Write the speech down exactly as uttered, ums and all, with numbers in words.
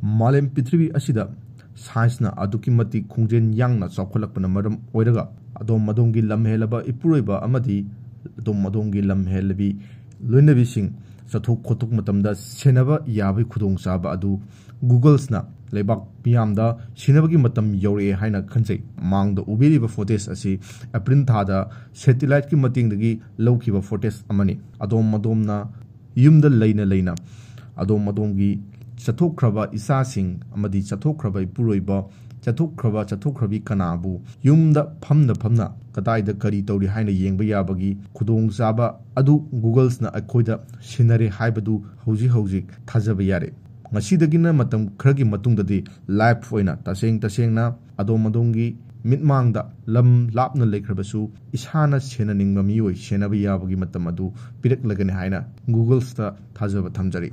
ꯃꯥꯂꯦꯝ ꯄ꯭ꯔꯤꯊꯤꯕꯤ ꯑꯁꯤꯗ ꯁꯥꯏꯟꯁꯅ ꯑꯗꯨꯛꯀꯤ ꯃꯇꯤꯛ ꯈꯣꯡꯖꯦꯜ ꯌꯥꯡꯅ ꯆꯥꯎꯈꯠꯂꯛꯄꯅ ꯃꯔꯝ ꯑꯣꯏꯔꯒ, ꯑꯗꯣꯝ ꯑꯗꯣꯝꯒꯤ ꯂꯝ ꯍꯦꯜꯂꯕ ꯏꯄꯨꯔꯣꯏꯕ ꯑꯃꯗꯤ ꯑꯗꯣꯝ ꯑꯗꯣꯝꯒꯤ ꯂꯝ ꯍꯦꯜꯂꯕꯤ ꯂꯣꯏꯅꯕꯤꯁꯤꯡ ꯆꯠꯊꯣꯛ ꯈꯣꯠꯇꯣꯛ ꯃꯇꯝꯗ ꯁꯦꯟꯅꯕ ꯌꯥꯕꯒꯤ ꯈꯨꯗꯣꯡꯆꯥꯕ ꯑꯗꯨ Googleꯁꯅ ꯂꯩꯕꯥꯛ ꯃꯤꯌꯥꯝꯗ ꯁꯤꯟꯅꯕꯒꯤ ꯃꯇꯝ ꯌꯧꯔꯛꯑꯦ ꯍꯥꯏꯅ ꯈꯟꯖꯩ꯫ ꯃꯥꯡꯗ ꯎꯕꯤꯔꯤꯕ footage ꯑꯁꯤ April ꯊꯥꯗ satelliteꯀꯤ ꯃꯇꯦꯡꯗꯒꯤ ꯂꯧꯈꯤꯕ footage ꯑꯃꯅꯤ꯫ ꯑꯗꯣꯝ ꯑꯗꯣꯝꯅ ꯌꯨꯝꯗ ꯂꯩꯅ ꯂꯩꯅ ꯑꯗꯣꯝ ꯑꯗꯣꯝꯒꯤ ꯆꯠꯊꯣꯛꯈ꯭ꯔꯕ ꯏꯆꯥꯁꯤꯡ ꯑꯃꯗꯤ ꯆꯠꯊꯣꯛꯈ꯭ꯔꯕ ꯏꯄꯨꯔꯣꯏꯕ, ꯆꯠꯊꯣꯛꯈ꯭ꯔꯕ ꯆꯠꯊꯣꯛꯈ꯭ꯔꯕꯤ ꯀꯅꯥꯕꯨ ꯌꯨꯝꯗ ꯐꯝꯅ ꯐꯝꯅ ꯀꯗꯥꯏꯗ ꯀꯔꯤ ꯇꯧꯔꯤ ꯍꯥꯏꯅ ꯌꯦꯡꯕ ꯌꯥꯕꯒꯤ ꯈꯨꯗꯣꯡꯆꯥꯕ ꯑꯗꯨ Googleꯁꯅ ꯑꯩꯈꯣꯏꯗ ꯁꯤꯟꯅꯔꯦ ꯍꯥꯏꯕꯗꯨ ꯍꯧꯖꯤꯛ ꯍꯧꯖꯤꯛ ꯊꯥꯖꯕ ꯌꯥꯔꯦ꯫ ꯉꯁꯤꯗꯒꯤꯅ ꯃꯇꯝ ꯈꯔꯒꯤ ꯃꯇꯨꯡꯗꯗꯤ live ꯑꯣꯏꯅ ꯇꯁꯦꯡ ꯇꯁꯦꯡꯅ ꯑꯗꯣꯝ ꯑꯗꯣꯝꯒꯤ ꯃꯤꯠꯃꯥꯡꯗ ꯂꯝ ꯂꯥꯞꯅ ꯂꯩꯈ꯭ꯔꯕꯁꯨ ꯏꯁꯥꯅ ꯁꯦꯟꯅꯅꯤꯡꯕ ꯃꯤꯑꯣꯏ ꯁꯦꯟꯅꯕ ꯌꯥꯕꯒꯤ ꯃꯇꯝ ꯑꯗꯨ ꯄꯤꯔꯛꯂꯒꯅꯤ ꯍꯥꯏꯅ Googleꯁꯇ ꯊꯥꯖꯕ ꯊꯝꯖꯔꯤ꯫